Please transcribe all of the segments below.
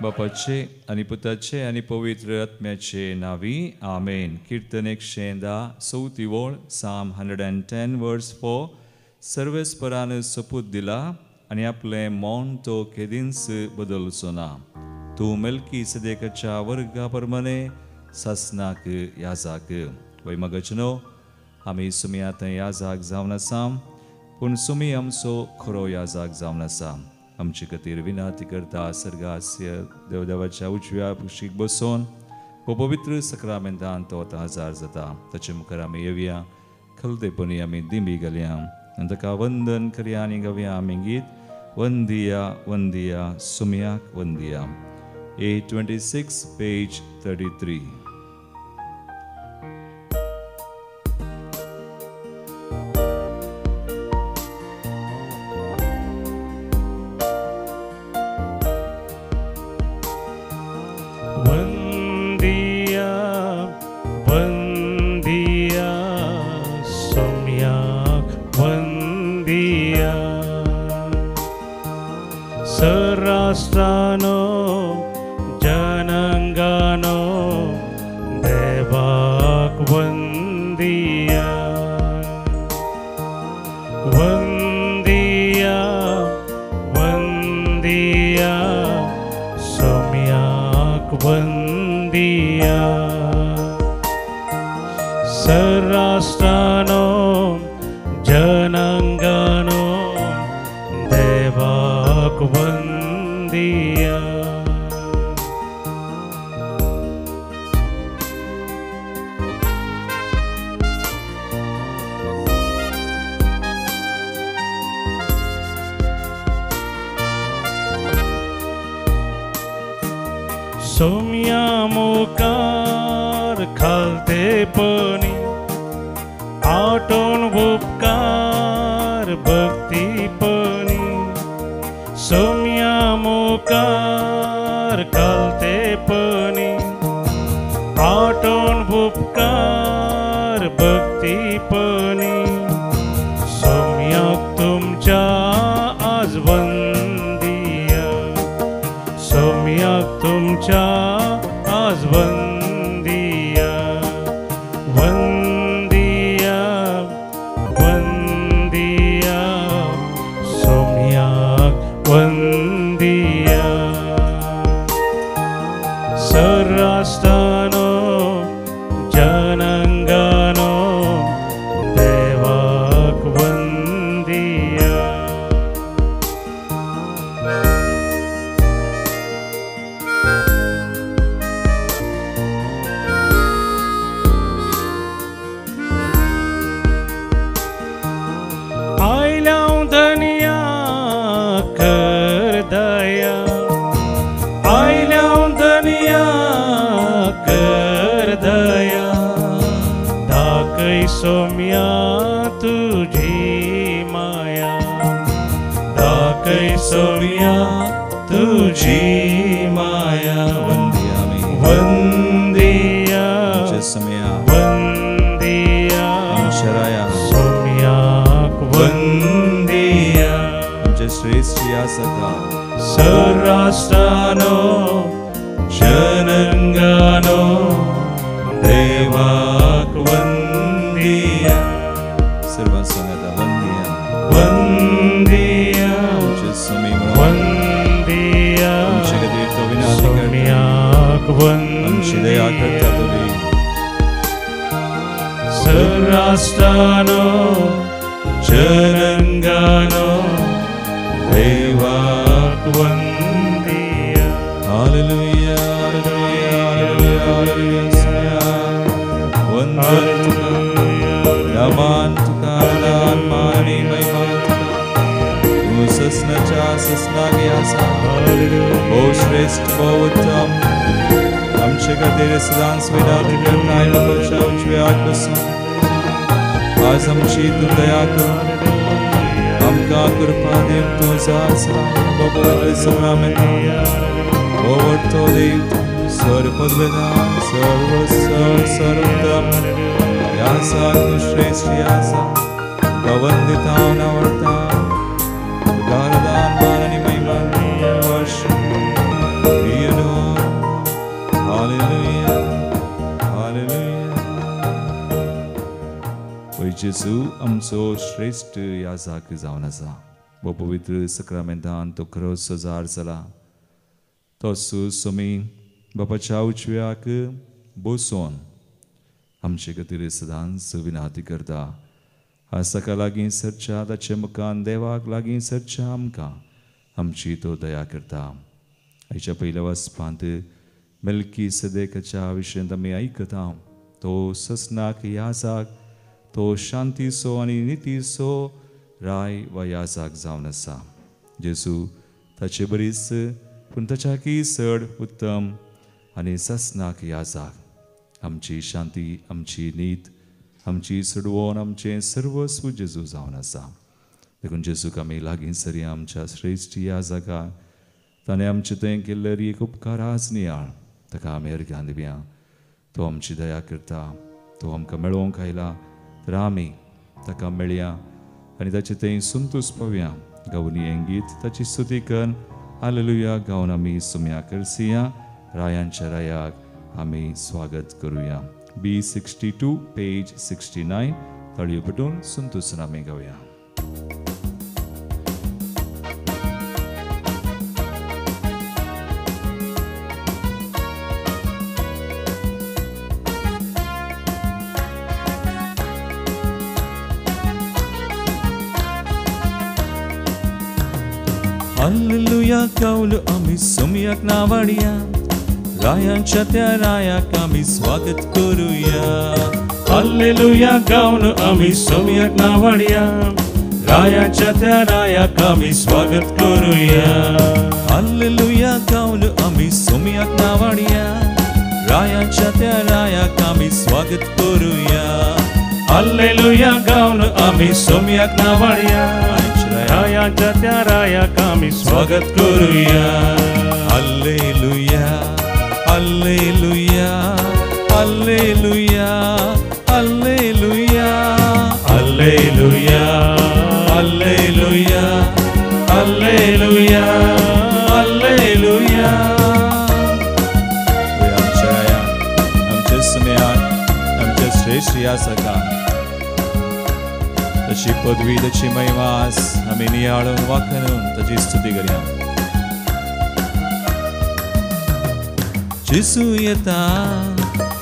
बापाचे आनी पुताचे आनी पवित्र आत्म्याचे नावी आमेन. किर्तन 110 चवथी वळ, Psalm 110 verse 4. सर्वेस्परान सपूत दिला आनी आपलें मौन तो केदींच बदलचो ना. तूं मेलकी सदेकाच्या वर्गा प्रमाणे सासनाक याजाक. वैमगचनो आमी सुमी आतां याजाक जावन आसा, पूण सुमी आमचो खरो याजाक जावन आसा. आमचे खातीर विनाती करता सर्गास्य देवदेवाच्या उजव्या कुशीक बसोवन हो पवित्र सक्रामेंतान तो आतां हजार जाता. ताचे मुखार आमी येवया, खलदेपणी आमी दिंबी घालया आनी ताका वंदन करया आनी गावया आमी गीत वंदिया वंदिया सुमयाक वंदिया. 826 पेज 33. वंदिया वंदिया सोम्याक वंदिया, सराष्ट्रानो जनंगानो देवाक वंदिया. वंदिया वंदिया सोम्याक वंदिया, सराष्ट्रानो जनंगानो देवाक वंदिया. सोम्या मुखार खालतेपणी आठवण उपकार भक्तीपणी, सोम्या मुखार खालतेपणी आठवण उपकार भक्तीपणी, सोम्याक तुमच्या आज वंदिया, सोम्याक तुमच्या आज वंदिया. वंदिया वंदिया सोम्याक वंदिया, सराष्ट्रानो जनंगानो देवाक वंदिया. आयल्याव धनया कर दया, आयल्याव धनया कर दया, दाखय सोम्या तुझी माया, दाखय सोम्या तुझी माया. वंदिया आमी वंदिया आमच्या सुमया वंदिया आमच्या राया सोम्याक वंदिया, आमच्या श्रेश्ठ याजका सराष्ट्रानो जनंगानो देवाक वंदिया. सर्वां सांगाता वंदिया वंदिया आमचे सुमी म्हणून वंदिया आमचे खातीर तो विनाती करता, सोम्याक आमची दया करता वंदिया, तुमी. सराष्ट्रानो जनंगानो देवाक वंदिया. Hallelujah hallelujah hallelujah hallelujah. सुमया वंदन तुका, नमान तुका, दान मान आनी महिमा तुका. तूं ससनाच्या ससनाक आसा, भोव श्रेश्ठ भोव उत्तम. आमचे खातीर सदांच विनाती करता आई बापाच्या उजव्या हात बसून आज आमची तूं दया कर, आमकां कृपा देव तूं आसा. पवित्र सक्रामेंतान भोवतो देव सर्वपदवेदान सर्व सर्वोत्तम यासा तूं श्रेश्ठ यासा गवंदिता नावडता तुका दान मान आनी महिमा वर्ष. प्रियनो Hallelujah, hallelujah. पळय जेजू आमचो श्रेश्ठ याजाक जावन आसा. हो पवित्र सक्रामेंतान तो खरोच सजार जाला. तोच सोमी बापाच्या उजव्याक बसोन आमचे खातीर सदांच विनाती करता. आज ताका लागीं सरच्या ताचे मुखान देवाक लागीं सरच्या आमकां आमची तो दया करता. आयच्या पयल्या वाचपांत मेल्की सदेकाच्या विशयांत आमी आयकता. तो ससनाक याजाक, तो शांतीचो आनी नितीचो राय वा याजाक जावन आसा. जेजू ताचे बरीच पूण ताच्याकय चड उत्तम आनी ससनाक याजाक. आमची शांती, आमची नीत, आमची सोडवण, आमचें सर्वस्व जेजू जावन आसा. देखून जेजूक आमी लागीं सरया आमच्या श्रेश्ठ याजका. ताणें आमचें थंय केल्ले एक उपकार आज नियाळ ताका आमी अर्घ्यां दिवया. तो आमची दया करता, तो आमकां मेळोवंक आयला तर आमी ताका मेळया आनी ताचे थंय संतोश पावया. गावनी हें गीत ताची स्तुती कर हालेलुया गावन आमी सुम्या करसिया. रायांच्या रायाक आमी स्वागत करुया. B62 page 69 ताळयो पेटोवन संतोशान आमी गावया. हालेलुया गावन आमी सोम्याक नावाडया. रायांच्या त्या रायाक आमी स्वागत करुया. हालेलुया गावन आमी सोम्याक नावाडया. रायाच्या त्या रायाक आमी स्वागत करुया. हालेलुया गावन आमी सोम्याक नावाडया. रायाच्या त्या रायाक आमी स्वागत करुया. हालेलुया गावन आमी सोम्याक नावाडया. रायाच्या त्या रायाक आमी स्वागत करुया. Hallelujah, hallelujah, hallelujah, hallelujah, hallelujah, hallelujah, hallelujah, hallelujah. आमच्या राया, आमच्या सुम्याक, आमच्या श्रेश्ठ याजका ताची पदवी, ताची महिमा आमी नियाळून वाखणून ताची स्तुती करया. जेजू येता,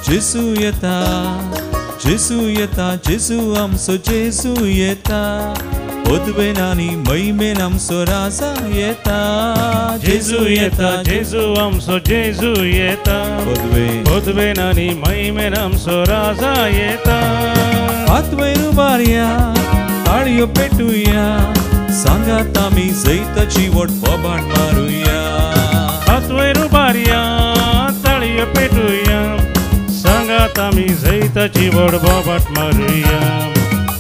जेजू येता, जेजू येता, जेजू आमचो जेजू येता. पदवेन आनी महिमेन आमचो राजा येता. जेजू येता, जेजू आमचो जेजू येता. पदवेन आनी महिमेन आमचो राजा येता. हात वयर उबारया, ताळयो पेटुया, सांगात आमी जैताची वट बोबाट मारुया. हात वयर उबारया, ताळयो पेटुया, सांगात आमी जैताची वट बोबाट मारुया.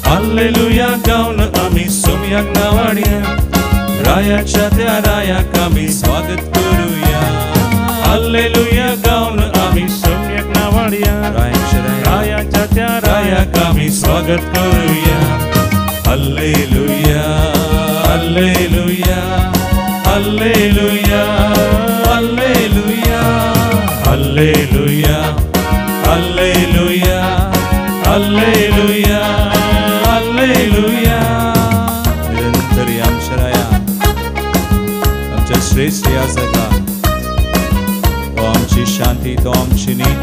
हालेलुया गावन आमी सोम्याक नावाडया. रायाच्या त्या रायाक आमी स्वागत करुया. हालेलुया गावन आमी सोम्याक नावाडया. रायाच्या त्या रायाक आमी स्वागत करुया. Hallelujah, hallelujah, hallelujah, hallelujah, hallelujah, hallelujah, hallelujah, hallelujah. निरंतर आमच्या राया, आमच्या श्रेश्ठ याजका, तो आमची शांती, तो आमची नीत,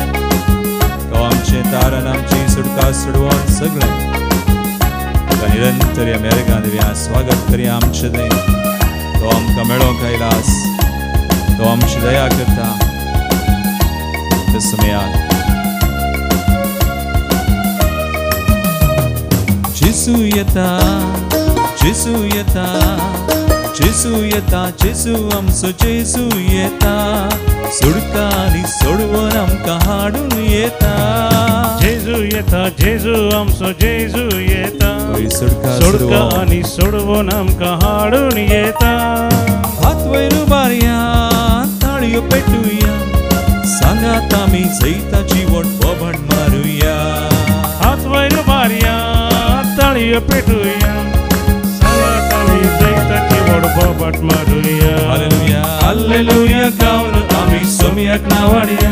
तो आमचें तारण, आमची सुटका सोडवण सगळें. ताका निरंतर आमी अर्घां दिवया. स्वागत करया आमचें थंय. तो आमकां मेळोवंक आयलास, तो आमची दया करता. त्या समयाक जेजू येता, जेजू येता, जेजू येता, जेजू आमचो जेजू येता. सुटका आनी सोडवण आमकां हाडून येता. जेजू येता, जेजू आमचो जेजू येता. सुटका आनी सोडवण आमकां हाडून येता. हात वयर उबारया, ताळयो पेटुया, सांगात आमी जैताची वट बोबाट मारुया. हात वयर उबारया, ताळयो पेटुया, सांगात आमी जैताची वट बोबाट मारुया. हालेलुया, हालेलुया गावन आमी सोम्याक नावाडया.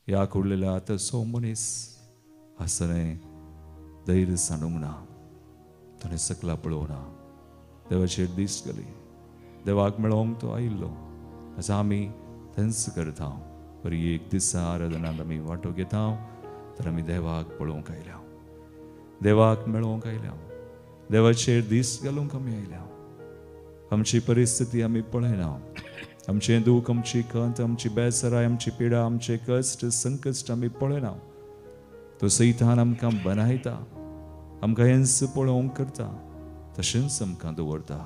ह्या कुडलेल्या तसो मनीस आसतलें धैर्य सांडूंक ना, ताणें सकला पळोवना, देवाचेर दीस घाली, देवाक मेळोवंक तो आयिल्लो. आसा आमी तेंच करता. बरी एक दिसा आराधनांत आमी वांटो घेता तर आमी देवाक पळोवंक आयल्या, देवाक मेळोवंक आयल्या, देवाचेर दीस घालूंक आमी आयल्या. आमची परिस्थिती आमी पळयना, आमचें दूख, आमची खंत, आमची बेसराय, आमची पिडा, आमचे कश्ट संकश्ट आमी पळयना. तो सैतान आमकां बनायता, आमकां हेंच पळोवंक करता, तशेंच आमकां दवरता.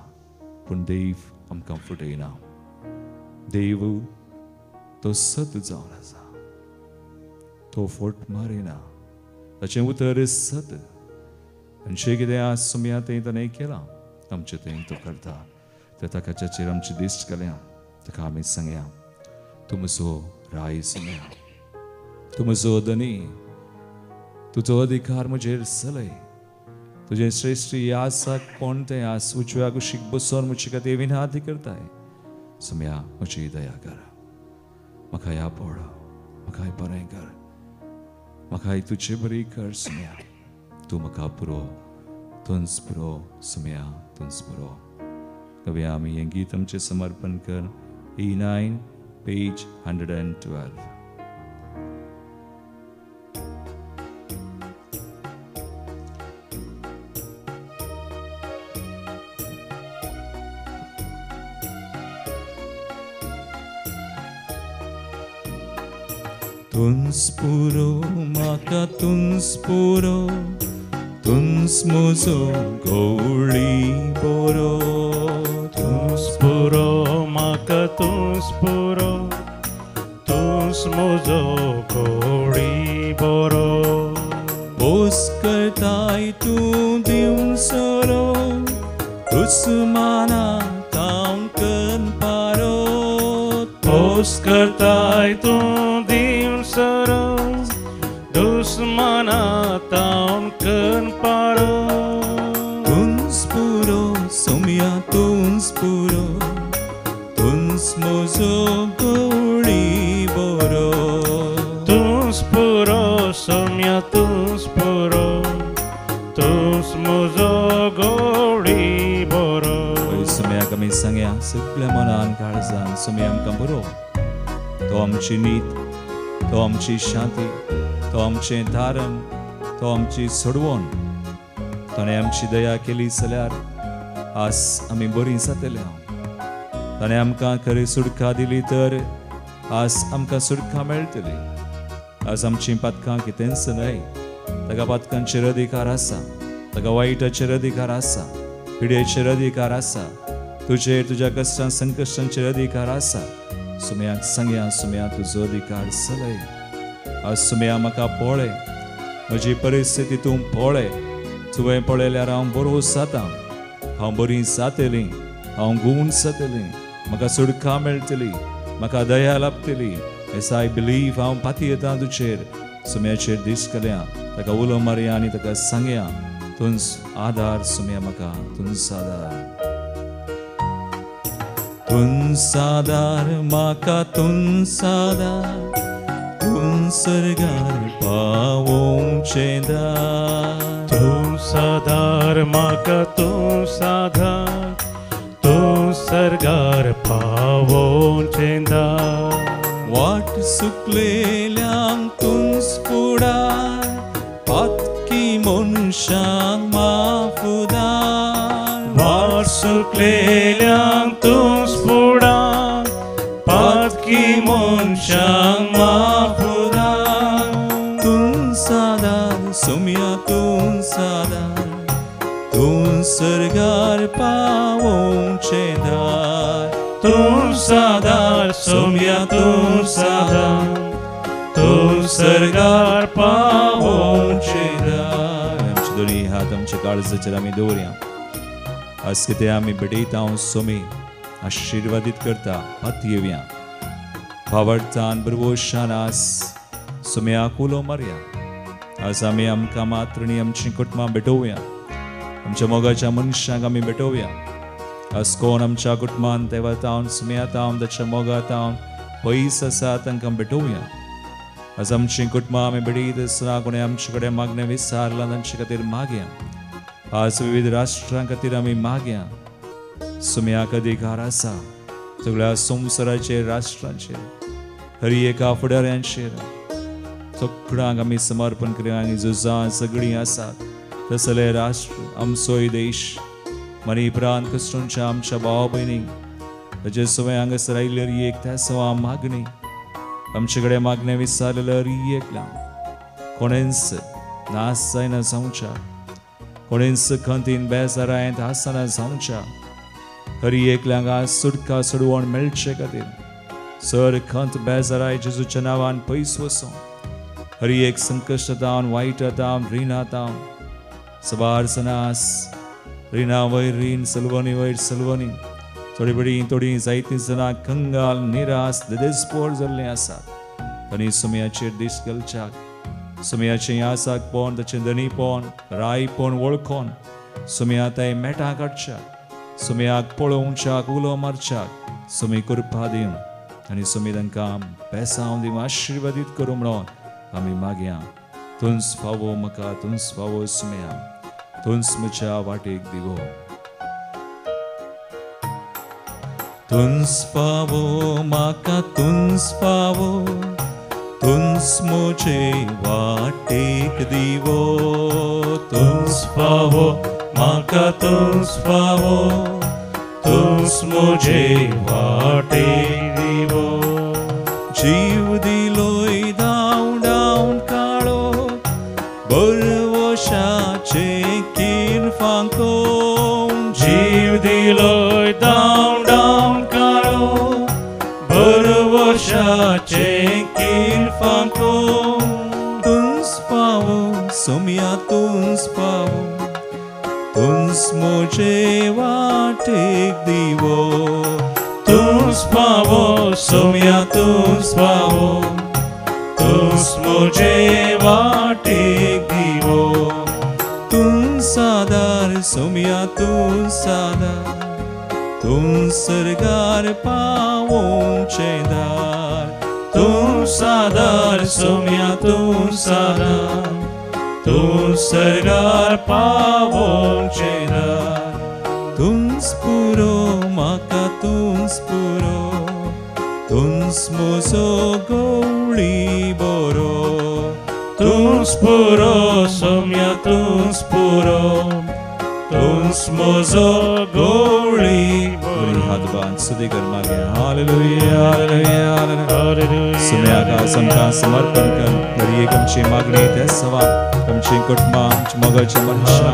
पूण देव आमकां फटयना. देव तो सत जावन आसा, तो फट मारिना, ताचें उतर सत. आनी जें कितें आज सुमया तें ताणें केलां, आमचें तें तो करता. तर ताका जाचेर आमची दिश्ट घाल्या ताका आमी सांगया, तूं म्हजो राय सुमया, तूं म्हजो धनी, तुजो अधिकार म्हजेर चलय. तुजें श्रेश्ठ आसाक कोण तें आस उजव्या कुशीक बसोन म्हजे खातीर विनाती करताय. सुमया म्हजी दया कर, म्हाका ह्या पड, म्हाका बरें कर, म्हाका तुजे बरी कर सुमया. तूं म्हाका पुरो, तुंच पुरो सुमया, तुंच पुरो. कवी आमी हें गीत आमचें समर्पण कर. E9 page 112. तुंच पुरो म्हाका, तुंच पुरो, तुंच म्हजो गवळी बरो. तुंच पुरो म्हाका, तुंच पुरो, तुंच म्हजो गवळी बरो. पोस करताय तूं दिवन सोरो, दुस्माना तावन कन पारो. पोस करताय तूं दिवन सोरो, दुस्माना तावन कन पारो. तुंच पुरो सोम्या, तुंच पुरो, तुंच म्हजो गवळी बरो. तुंच पुरो सोम्या, तुंच पुरो, तुंच म्हजो गवळी बरो. सोम्याक आमी सांगया सगळ्या मनान काळजान, सोम्या आमकां बरो. तो आमची नीत, तो आमची शांती, तो आमचें धारण, तो आमची सोडवण. ताणें आमची दया केली जाल्यार आज आमी बरीं जातले. ताणें आमकां खरी सुटका दिली तर आज आमकां सुटका मेळटली. आज आमचीं पातकां कितेंच न्हय, ताका पातकांचेर अधिकार आसा, ताका वायटाचेर अधिकार आसा, पिडेचेर अधिकार आसा, तुजेर तुज्या कश्टां संकश्टांचेर अधिकार आसा. सुम्याक सांगया, सुम्या तुजो अधिकार चलय. आज सुम्या म्हाका पळय, म्हजी परिस्थिती तूं पळय. तुवें पळयल्यार हांव बरो जाता, हांव बरी जातली, हांव गूण जातली, म्हाका सुटका मेळटली, म्हाका दया लाभतली. एस I believe, हांव पातयेता तुजेर. सुम्याचेर दीस घालया, ताका उलो मारया आनी ताका सांगया, तुंच आदार सुम्या म्हाका, तुंच आदार, तुंच आदार म्हाका, तुंच आदार, तूं सर्गार पावोवचें दार. तूं आदार म्हाका, तूं आदार, तूं सर्गार पावोवचें दार. वाट सुकलेल्यांक तूंच फुडार, पातकी मनशांक माफुदार. वाट सुकलेल्यांक तूंच फुडार, पातकी मनशांक माफुदार. तूंच आदार सोम्या, तूंच आदार, तूं सर्गार पावोवचें दार. तूंच आदार सोम्या, तूंच आदार, तूं सर्गार पावोवचें दार. आमचे दोनी हात आमच्या काळजाचेर आमी दवरया. आज कितें आमी भेटयता सोमी आशिर्वादीत करता. हात येवया भावार्थान बरवशान आज सोम्याक उलो मारया. आज आमी आमकां मात्र न्ही आमचीं कुटुंबां भेटोवया, आमच्या मोगाच्या मनशांक आमी भेटोवया. आज कोण आमच्या कुटुंबान देवा तावन सुम्या तावन ताच्या मोगा तावन पयस आसा तांकां भेटोवया. आज आमची कुटुंबां आमी बेडीत आसतना कोणें आमचे कडेन मागणें विसारलां तांचे खातीर मागया. आज विविध राष्ट्रां खातीर आमी मागया. सुम्याक अधिकार आसा सगळ्या संवसाराचेर, राष्ट्रांचेर, हर एका फुडाऱ्यांचेर. सगळ्यांक आमी समर्पण करया. आनी झुजां सगळीं आसात तसले राष्ट्र आमचोय देश मनी प्रांत कश्टोंच्या आमच्या भाव भयणींक ताजे सवय हांगासर आयिल्ली हर एक त्या सवा मागणी आमचे कडेन मागणें विसारलें हर एकल्या कोणेंच नाश जायना जावच्या, कोणेंच खंतीन बेजारायत आसना जावच्या. हर एकल्यांक आज सुटका सोडवण मेळचे खातीर सर खंत बेजाराय जेजूच्या नांवान पयस वचों. हर एक संकश्ट तावन, वायट तावन, रिणा तावन सबार सनास रिणा वयर रीण, सलवणी वयर सलवणी, थोडी बडी थोडी जायतीं जाणां कंगाल, निरास, देदेस्पोर जाल्लीं आसात. आनी सुमयाचेर दीस घालच्याक, सुमयाचें आसाक पोवन, ताचें धनीपण, रायपण वळखोन सुमया ताय मेटां काडच्याक, सुमयाक पळोवच्याक, उलो मारच्याक सुमी कृपा दिवन आनी सुमी तांकां बेसांव दिवन आशिर्वादीत करूं म्हणून आमी मागया. तुंच फावो म्हाका, तुंच फावो सुमया, तुंच म्हज्या वाटेक दिवो. तुंच फावो म्हाका, तुंच फावो, तुंच म्हजे वाटेक दिवो. तुंच फावो म्हाका, तुंच फावो, तुंच म्हजे वाटेक दिवो. जीव दिलोय धांव धांवन काळो बरवशाचे कीर फांको. जीव दिलोय धांव धांवन काळो बरवशाचे कीर फांको. तुंच फावो सोम्या, तुंच फावो, तुंच म्हजे वाटेक दिवो. तुंच फावो सोम्या, तुंच फावो, तुंच म्हजे वाटेक दिवो. तुंच आदार सोम्या, तुंच आदार, तुंच सरगार पावोवचें दार. तुंच आदार सोम्या, तुंच आदार, तूं सरगार पावोवचें दार. तुंच पुरो म्हाका, तुंच पुरो, तुंच म्हजो गवळी बरो. तुंच पुरो सोम्या, तुंच पुरो, तुंच म्हजो गवळी बरो. हात बांद सुदी कर मागे. Hallelujah, hallelujah, hallelujah. सुम्याक आज आमकां समर्पण कर. हर एक आमची मागणी त्या सवा आमची कुटुंबां, आमच्या मोगाच्या मनशां,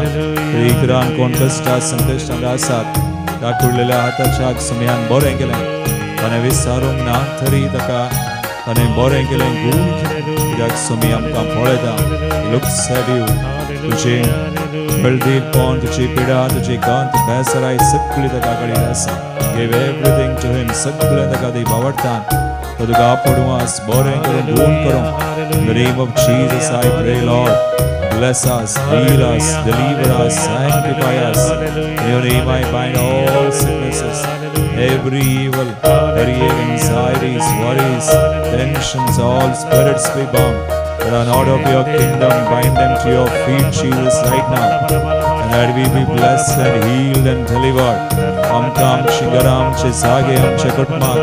एक रान कोण कश्टां संकश्टांत आसात दाखवलेल्या हाताच्या सुम्यान बरें केलें, ताणें विसारूंक ना तरी ताका ताणें बरें केलें, गूण केलें. कित्याक सुमी आमकां पळयता. Looks at you. तुजें बळदीरपण, तुजी पिडा, तुजी कांत, बेसराय सगळी ताका कडेन आसा. Give everything to him. सगळें ताका दी आवडटा. तो तुका आपोडूं आस, बरें करूं, गूण करूं. In the name of Jesus I pray, Lord, bless us, heal us, deliver us, sanctify us. In your name I bind all sicknesses, every evil, every anxieties, worries, tensions, all spirits be bound that are not of your kingdom. Bind them to your feet, Jesus, right now. And that we be blessed and healed and delivered. आमकां आमचे घरां, आमचे जागे, आमच्या कुटुंबाक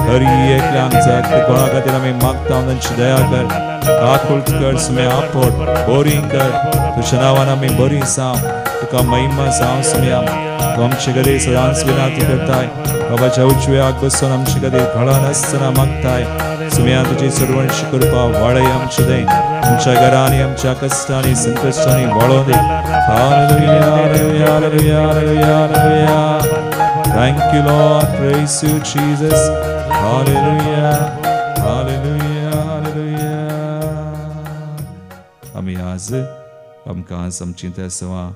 हर एकल्यांक जाग कोणा खातीर आमी मागता तांची दया कर, आकुळत कर, सुमे आपोट बरी कर. तुज्या नांवान आमी बरी जावं, तुका महिमा जावं सुम्या. तूं आमचे खातीर सदांच विनंती करताय. बाबाच्या उजव्याक बसून आमचे खातीर खळान आसतना मागताय. सुम्या तुजी सोडवणशी कृपा वाडय आमचे दय, आमच्या घरांनी, आमच्या कश्टांनी, संकश्टांनी वाडोवन दी. Hallelujah, hallelujah, hallelujah, hallelujah, hallelujah. Thank you, Lord. Praise you, Jesus. Hallelujah, hallelujah, hallelujah. आमी आज आमकां आज आमची तेसवां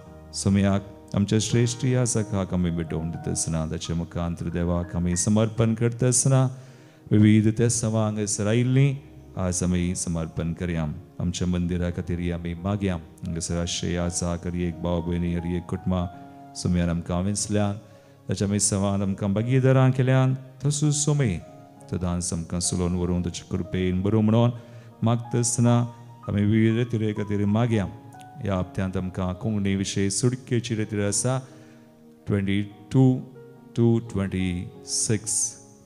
सुम्याक आमच्या श्रेश्ठ याजकाक आमी भेटोवन दितासना ताच्या मुखांतर देवाक आमी समर्पण करतासना विविध तेसवां हांगासर आयिल्लीं आज आमी समर्पण करया. आमच्या मंदिरा खातीर आमी मागया. हांगासर आशे याजक, हर एक भाव भयणी, हर एक कुटुंबां सुम्यान आमकां विंचल्यान ताच्या आमी सवान आमकां भागीदारां केल्यान तसो सुमी सदांच आमकां सुलोवन व्हरूं ताचे कृपेन बरोवं म्हणून मागता आसतना आमी विविध रेतिरे खातीर मागया. ह्या हप्त्यांत आमकां कोंकणी विशय सुटकेची रेतीर आसा 22 to 26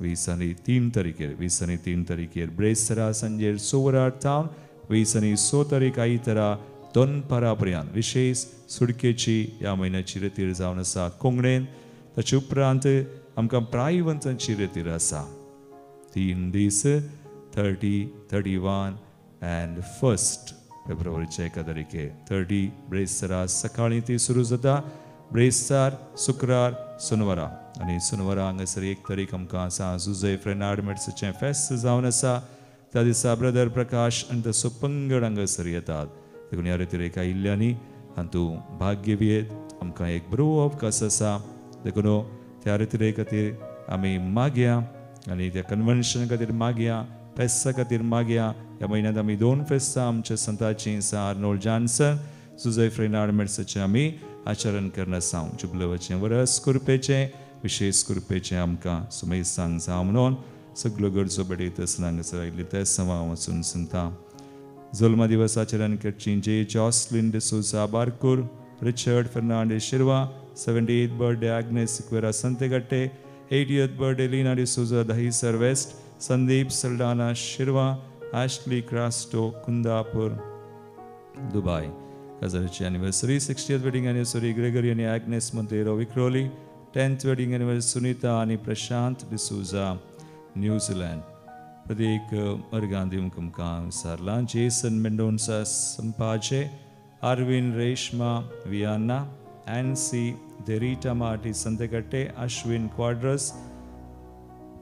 23 तारखेर 23 तारखेर ब्रेस्तरा सांजेर 6 वरां थावन 26 तारीख आयतारा दनपारा पर्यंत विशेष सुटकेची ह्या म्हयन्याची रेतीर जावन आसा कोंकणीन. ताचे उपरांत आमकां प्रायवंतांची रेतीर आसा 3 दीस 30, 31 and 1 फेब्रुवारीच्या 1 तारखेर 30 ब्रेस्तरा सकाळीं ती सुरू जाता. ब्रेस्तार शुक्रार सोनवारा आनी सोनवारा हांगासर 1 तारीख आमकां आसा जुझे फ्रेनार्ड मेड्साचें फेस्त जावन आसा. त्या दिसा ब्रदर प्रकाश आनी तसो पंगड हांगासर येतात. देखून ह्या रेतीरेक आयिल्ल्यांनी हातूंत भाग घेवयेत. आमकां एक बरो अवकाश आसा. देखून त्या रेतीरे खातीर आमी मागया आनी त्या कन्वेन्शन खातीर मागया, फेस्ता खातीर मागया. ह्या म्हयन्यांत आमी 2 फेस्तां आमच्या संताचीं सा आर्नोल्ड जॉन्सन जुझे फ्रेनार्ड मेड्साचें आमी आचरण करना आसा. जुबलवाचें वरस कुरपेचें विशेष कुरपेचें आमकां सुमेसांग जावं म्हणून सगळ्यो गरजो भेटयता आसतना हांगासर आयिल्ली ते समा वचून सांगता. जल्मा दिवस आचरण करची J Jocelyn D'Souza Barkur, Richard Fernandes Shirva, 78th birthday Agnes Sequeira Santhekatte, 80th birthday Leena D'Souza Dahisar west, Sandeep Saldanha Shirva, Ashley Crasto Kundapur Dubai. काजाराची anniversary 60th wedding anniversary Gregory आनी Agnes Monteiro Vikhroli, 10th wedding anniversary Sunita आनी Prashant D'Souza New Zealand. प्रत्येक वर्गांत दिवंक आमकां विचारलां. Jason Mendonca Sampaje, Arvin Reshma Viana, Ancy Derita Marty Santhekatte, Ashwin Quadras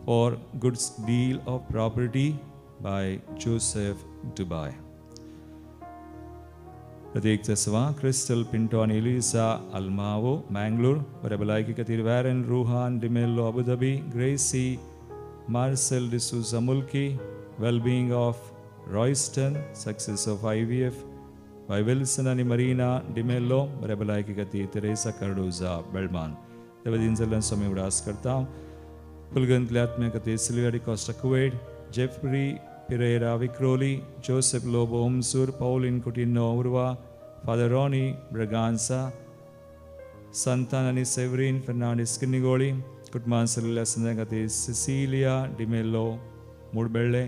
for goods deal of property by Joseph Dubai. प्रत्येक तसवा crystal Pinto आनी Elisa अल्मावो Mangalore. बऱ्या भलायकी खातीर Warren Rohan D'Mello Abu Dhabi, Gracy Marcel D'Souza Mulki, wellbeing of Royston, success of IVF by Wilson आनी मरीना डिमेल्लो. बऱ्या भलायकी खातीर Teresa Cardozo बेळमान. त्या दिन जाल्ल्यान स्वामी उडास करता. फुलगंतल्या आत्म्या खातीर Sylvia D'Costa Kuwait, Jeffrey Pereira Vikhroli, Joseph Lobo Hunsur, Pauline Coutinho Urwa, father Ronnie Braganza, Santan आनी सेवरीन फेर्नांडीस किन्निगोळी. कुटुंबान सरिल्ल्या संद्या खातीर सिसिलिया डिमेल्लो मुडबेळ्ळे.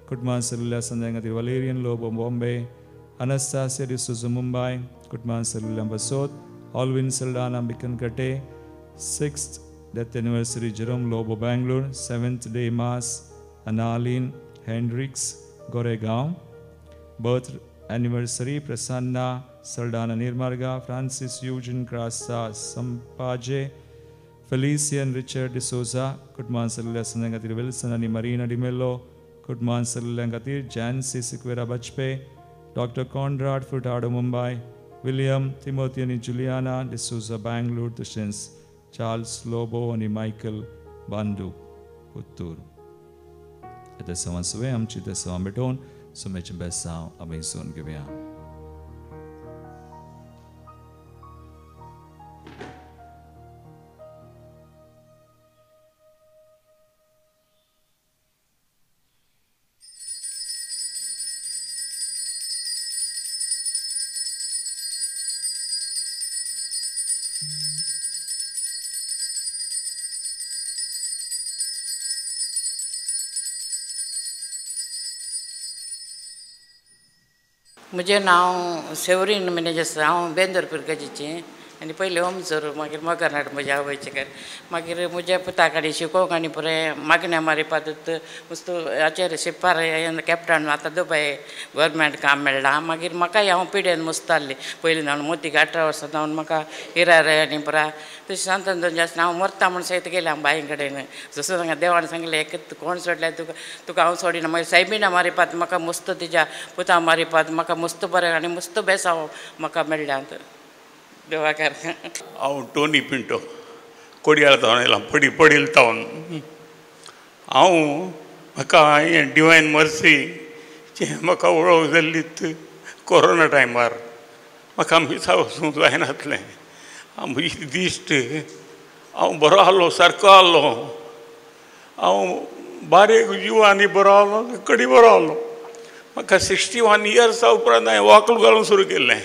कुटुंबान सरिल्ल्या संद्या खातीर वलेरियन लोबो बॉम्बे, अनस्तासिया डिसोजा मुंबय. कुटुंबान सरिल्ल्या बसोत Alvin Saldanha Bikankatte. 6th death anniversary Jerome Lobo Bangalore, 7th day mass Analin Hendricks Goregaon. Birth anniversary Prasanna Saldanha Nirmarga, Francis Eugene Crasta Sampaje, Felician Richard D'Souza. कुटुंबान सरिल्ल्या संद्या खातीर विल्सन आनी मरीना डिमेल्लो. कुटुंबान सरिल्ल्या खातीर Jancy Sequeira Bajpe, doctor Conrad Furtado Mumbai, William Timothy आनी Juliana D'Souza Bangalore, तशेंच Charles Lobo आनी Michael बांदू Puttur. आतां सवां सवे आमची ते सवां भेटोवन सुमेचें बेसांव आमी सोन घेवया. म्हजें नांव सेवरीन मिनेजस. हांव बेंदोर पिरगजीची आनी पयलीं ओमसर मागीर मगरनाट म्हज्या आवयचे घर. मागीर म्हज्या पुताक आनी शिकोवंक आनी पुरें मागण्या मारिपात मुस्त हाचेर शिपार कॅप्टन आतां दुबय गव्हर्मेंट काम मेळ्ळां. मागीर म्हाकाय हांव पिडेन मुस्त आहली पयलीं जावन मोतीक 18 वर्सां जावन म्हाका इरार आनी पुरा तशें सांतान जास्त हांव मरता म्हूण सयत गेलें हांव बांय कडेन. जसो सांगा देवान सांगलें एक कोण सोडल्यार तुका तुका हांव सोडिना. मागीर सायबिणा मारिपात म्हाका मुस्त तिज्या पुता मारिपात म्हाका मुस्त बरें आनी मुस्त बेसांव म्हाका मेळ्ळ्यांत देवाकार. हांव टोनी पिंटो कोडियाळ तावन येयला, पडी पडील तावन. हांव म्हाका हें डिवायन मर्सी म्हाका वळख जाल्ली कोरोना टायमार. म्हाका मिसा वचूंक जायनासलें. म्हजी दिश्ट हांव बरो आहलो, सारको आहलो. हांव बारीक जिव आनी बरो आहलो, कडी बरो आहलो. म्हाका 61 इयर्सा उपरांत हांवें वॉकल घालूंक सुरू केल्लें.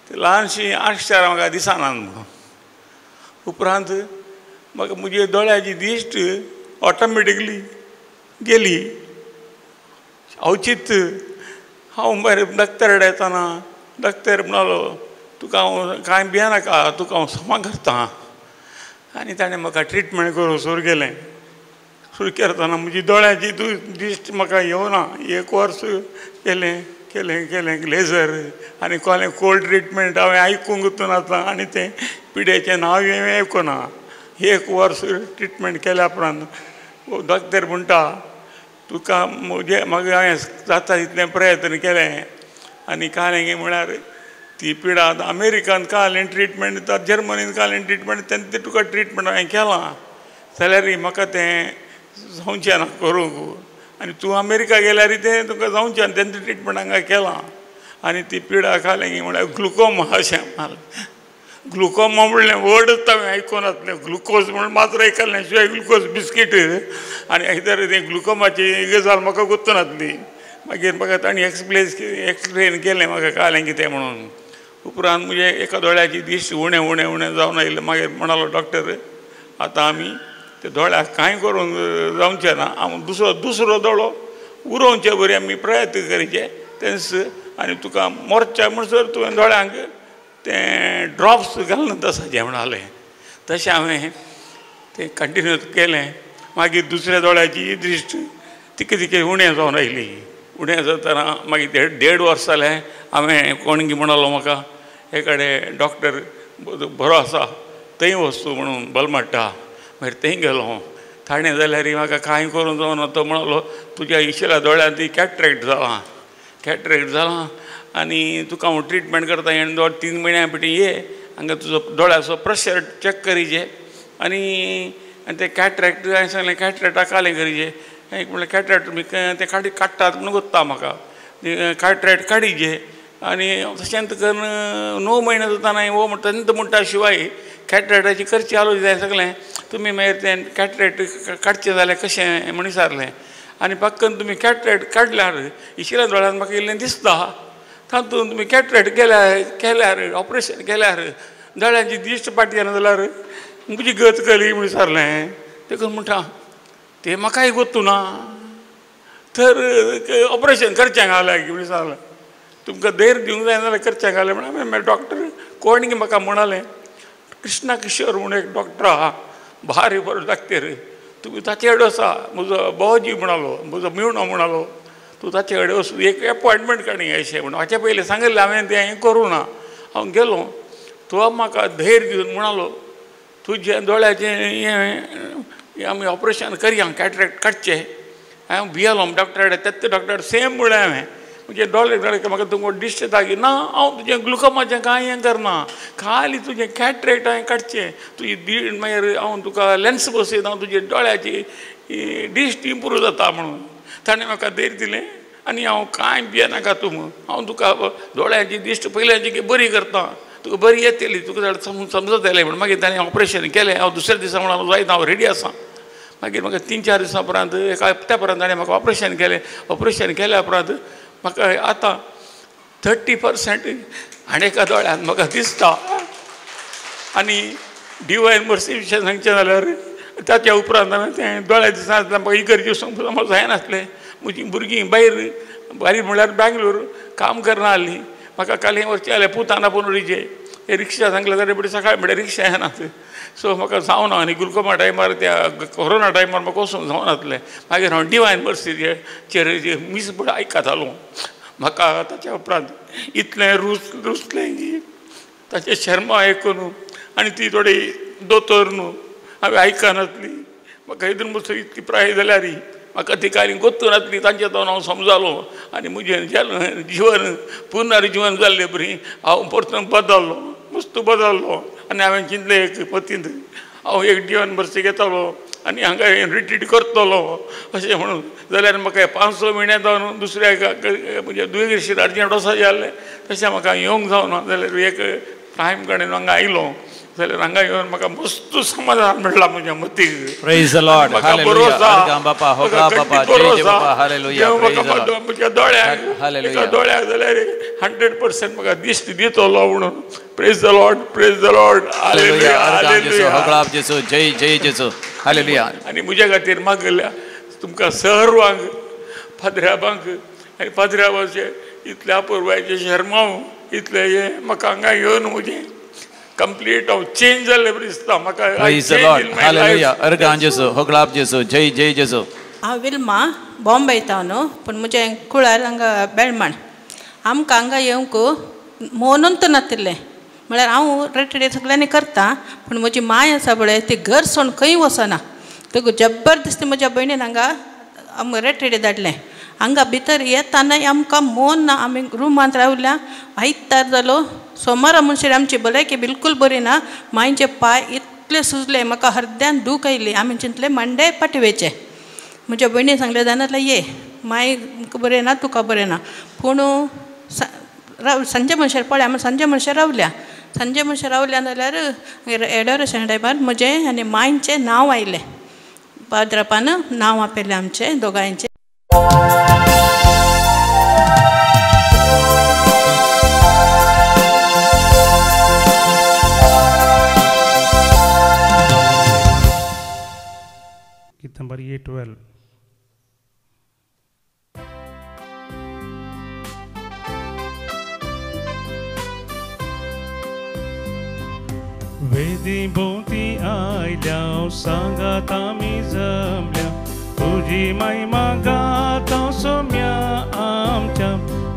ते ल्हानशीं अक्षरां म्हाका दिसना म्हणून. उपरांत म्हाका म्हजी दोळ्याची दिश्ट ऑटोमेटिकली गेली. अवचीत हांव बरें डॉक्टर कडेन येताना डॉक्टर म्हणालो तुका हांव कांय भियेनाका, तुका हांव समा करता. आनी ताणें म्हाका ट्रिटमेंट करूंक सुरू केलें. सुरू करतना म्हजी दोळ्याची दिश्ट म्हाका येवना. एक वर्स केलें केलें केलें लेजर आनी कोलें कोल्ड ट्रिटमेंट हांवें आयकूंक नासलां आनी तें पिड्याचें नांव हांवें आयकुना. एक वर्स ट्रिटमेंट केल्या उपरांत डॉक्टर म्हणटा तुका म्हजे म्हाका हांवें जाता तितलें प्रयत्न केलें आनी कालें म्हळ्यार ती पिडा अमेरिकान कालें ट्रिटमेंट दितात, जर्मनीन कालें ट्रिटमेंट, तें तुका ट्रिटमेंट हांवें केलां जाल्यार म्हाका तें जावचें ना करूंक. आनी तूं अमेरिका गेल्यार तें तुका जावचें ना, तेंचें ट्रिटमेंट हांगा केलां. आनी ती पिडा कालें म्हळ्यार ग्लुकोमा अशें म्हणलें. ग्लुकोमा म्हणलें वर्डच हांवें आयकूंक नासलें. ग्लुकोज म्हूण मात्र आयकल्लें, शिवाय ग्लुकोज बिस्कीट आनी तर तें ग्लुकोमाची गजाल म्हाका गोत्त नासली. मागीर म्हाका तांणी एक्सप्लेन केलें म्हाका कालें कितें म्हणून. उपरांत म्हजे एका दोळ्याची दिश्ट उणें उणें उणें जावन आयलें. मागीर म्हणालो डॉक्टर आतां आमी ते दोळ्याक कांय करूंक जावचें ना, हांव दुसरो दुसरो दोळो उरोवचे बरी आमी प्रयत्न करचे तेंच. आनी तुका मोर्चा म्हणसर तुवें दोळ्यांक तें ड्रॉप्स घालून तसाचें म्हणालें. तशें हांवें तें कंटिन्यू केलें. मागीर दुसऱ्या दोळ्याची दृश्ट तिके तिके उणें जावन आयली. उणें जातना मागीर देड वर्स जालें हांवें कोणगी म्हणालो म्हाका हे कडेन डॉक्टर बरो आसा थंय वचूं म्हणून बलमाट्टा. मागीर थंय गेलो. ताणें जाल्यार म्हाका कांय करूंक जावना. तो म्हणालो तुज्या इशिल्या दोळ्यांत ती कॅटरेक्ट जालां, कॅटरेक्ट जालां आनी तुका हांव ट्रिटमेंट करता हेण दोन 3 म्हयन्या पटी ये हांगा तुजो दोळ्याचो प्रेशर चॅक करीजे. आनी ते कॅटरेक्ट हांवें सांगलें कॅटरेक्टाक कालें करीजे. एक म्हणलें कॅटरेक्ट तुमी तें काडटात म्हणून गोत्ता म्हाका, कॅटरेक्ट काडीजे. आनी तशेंच करून 9 म्हयने जाताना हो म्हणटा तंत म्हणटा शिवाय कॅटरेक्टाची करची आलोच जाय सगळें तुमी मागीर तें कॅटरेक्ट काडचें जाल्यार कशें म्हण विचारलें. आनी पक्कन तुमी कॅटरेक्ट काडल्यार इशिल्या दोळ्यान म्हाका इल्लें दिसता, तातूंत तुमी कॅटरेक्ट केल्यार ऑपरेशन केल्यार दोळ्यांची दिश्ट पाटी येना जाल्यार म्हजी गत कली म्हण विचारलें. देखून म्हणटा तें म्हाकाय गोत्तू ना, तर ऑपरेशन करचें घालें म्हण विचारलें. तुमकां धैर्य दिवंक जाय जाल्यार करचें घालें म्हण हांवें डॉक्टर कोण म्हाका म्हणालें कृष्णा किशोर म्हूण एक डॉक्टर आहा, भारी बरो डॉक्टर, तुमी ताचे कडेन वचा. म्हजो भावोजी म्हणालो, म्हजो मेवणो म्हणालो तूं ताचे कडेन वचून एक एपॉयंटमेंट काडून अशें म्हणून. हाचे पयलीं सांगिल्लें हांवें तें करूं ना. हांव गेलो, तो म्हाका धैर्य दिवन म्हणालो तुज्या दोळ्याचें हें आमी ऑपरेशन करया, कॅटरेक्ट काडचें. हांव भियेलो डॉक्टरा कडेन, तेच डॉक्टर सेम म्हणलें हांवें म्हजे दोळे दोळे म्हाका तुमकां दिश्ट येता की ना, हांव तुजें ग्लुकोमाचें कांय हें करना, खाली तुजें कॅटरेक्ट हांवें काडचें, तुजी मागीर हांव तुका लेन्स बसयता, तुजे दोळ्याची दिश्ट इम्प्रूव जाता म्हणून. ताणें म्हाका धैर्य दिलें आनी हांव कांय भियेनाका तूं, हांव तुका दोळ्याची दिश्ट पयल्याची बरी करता, तुका बरी येतली, तुका समजतलें म्हण. मागीर ताणें ऑपरेशन केलें. हांव दुसऱ्या दिसा म्हणून जायत हांव रेडी आसा. मागीर म्हाका 3-4 दिसां उपरांत एका हप्त्या उपरांत ताणें म्हाका ऑपरेशन केलें. ऑपरेशन केल्या उपरांत म्हाका आतां 30% आनी एका दोळ्यान म्हाका दिसता. आनी डिवायन मर्सी विशय सांगचें जाल्यार ताच्या उपरांत हांवें तें दोळ्या दिसनासलें, म्हाका इगर्जे वचूंक जायनासलें. म्हजीं भुरगीं भायर भायर म्हणल्यार बेंगलोर काम करना आहलीं. म्हाका काल हें वचचें जाल्यार पुतान आपोवन वयचें, हे रिक्षा सांगलें जाल्यार बरी सकाळी म्हणल्यार रिक्षा येनात. सो म्हाका जावना आनी ग्लुकोमा टायमार त्या कोरोना टायमार म्हाका वचूंक जावनासलें. मागीर हांव डिवायन मर्सीचेर मीस बरें आयकतालो. म्हाका ताच्या उपरांत इतलें रुचलें की ताचें शर्मा आयकून आनी ती थोडी दोतोर न्हू हांवें आयकनासली. म्हाका इतून बसून इतली प्राय जाल्यार म्हाका ती कांय गोत्तू नासली. तांचे जावन हांव समजालो आनी म्हजें जिवन पुनर्जिवन जाल्ले बरी हांव परतून बदल्लो, मस्त बदल्लो. आनी हांवें चिंतलें एक पतींत हांव एक डिवायन मर्सी घेतालो आनी हांगा रिट्रीट करतलो अशें म्हणून. जाल्यार म्हाका 5-6 म्हयने जावन दुसऱ्या म्हणजे दुयेंशी अर्जंट वचपाचें जाल्लें, तशें म्हाका येवंक जावना. जाल्यार एक टायम काडून हांगा आयलो जाल्यार हांगा येवन म्हाका मस्त समाधान मेळ्ळां म्हज्या मतीक. Praise the Lord. Hallelujah. बापा होगा बापा जय जय बापा. हालेलुया. म्हज्या दोळ्याक एका दोळ्याक जाल्यार 100% म्हाका दिश्ट दितलो म्हणून. Praise the Lord. Praise the Lord. Hallelujah. Hallelujah. होगळाप जेसू. जय जय जेसू. हालेलुया. आनी म्हज्या खातीर मागल्या तुमकां सर्वांक पाद्र्याबांक आनी पाद्र्याबाचे इतल्या अपुरबायेचें शेर्मांव इतलें हें म्हाका हांगा येवन म्हजें कंप्लीट हांव चेंज जाल्लें बरें दिसता म्हाका. Praise the Lord. हालेलुया. अर्गां जेसू. होगळाप जेसू. जय जय जेसू. हांव विल्मा बॉम्बे तावन पूण म्हजें कुळार हांगा बेळमाण. आमकां हांगा येवंक मोनून तर नातिल्लें म्हळ्यार हांव रेटडे सगळ्यांनी करता पूण म्हजी माय आसा पळय ती घर सोडून खंय वचना. तुका जबरदस्ती म्हज्या भयणीन हांगा आमकां रेटडे धाडलें. हांगा भितर येताना आमकां मोन ना. आमी रुमांत रावल्या आयतार जालो सोमारा म्हणसर आमची भलायकी बिलकूल बरी ना. मांयचे पांय इतले सुजले म्हाका हरद्यान दूख आयली. आमी चिंतलें मंडे फाटीं वयचें. म्हज्या भयणीन सांगलें जाणा जाल्यार ये माय बरें ना तुका बरें ना पूण राव सांजे म्हणसर पळय. आमी सांजे म्हणसर रावल्या. सांजे म्हणसर रावल्या जाल्यार एडोरेशन टायमार म्हजें आनी मांयचें नांव आयलें. पाद्रापान नांव आपयलें आमचें दोगांयचें. गीत नंबर 812. वेदी भोवती आयल्या सांगात आमी जमल्या तुजी महिमा गाता सोम्या आमच्या.